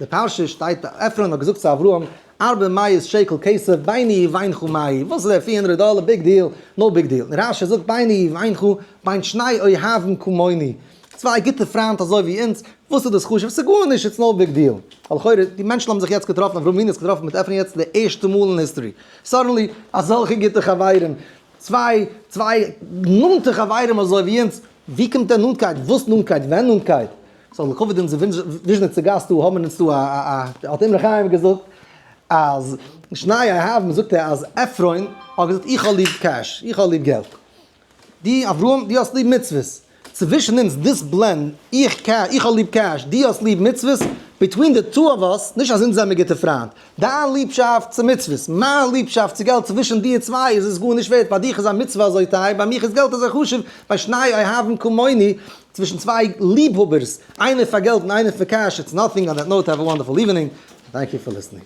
די פרשה שטייט עפרון האט געזאגט צו אברהם ארבע מאות שקל כסף ביני ובינך מהו, וואס איז דער 400 דאלער big deal, no big deal, און רש"י זאגט ביני ובינך בין שני אוהבים כמוני, צוויי גוטע פריינט אזוי ווי אונז, וואס איז דאס חשוב? ס'איז גארנישט, it's no big deal. לכאורה, די מענטשן האבן זיך יעצט געטראפן, אברהם אבינו האט זיך געטראפן מיט עפרון יעצט די ערשטע מאל אין history. Suddenly, אזעלכע גוטע חברים, צוויי נאנטע חברים אזוי ווי אונז, ווי קומט דער נאנטקייט? וואס נאנטקייט? ווען נאנטקייט? So לכבוד אונזער וויזשניצער גאסט דא האבן אונז דא א א האט אמרי חיים געזאגט אז שני אוהבים זאגט ער אז עפרון האט געזאגט איך האב ליב cash איך האב ליב געלט דו אברהם דו האסט ליב מצוות צווישן אונז this blend איך איך האב ליב cash דו האסט ליב מצוות between the two of us נישט אז אונז זעמיר גוטע פריינט דיין ליבשאפט צו מצוות מיין ליבשאפט צו געלט צווישן די צוויי איז עס גארנישט ווערט ביי דיך איז א מצוה אזוי טייער ביי מיך איז געלט אזוי חשוב ביי שני אוהבים כמוני צווישן צוויי ליבהאבערס, איינער פאר געלט און איינער פאר cash, it's nothing, on that note have a wonderful evening, thank you for listening.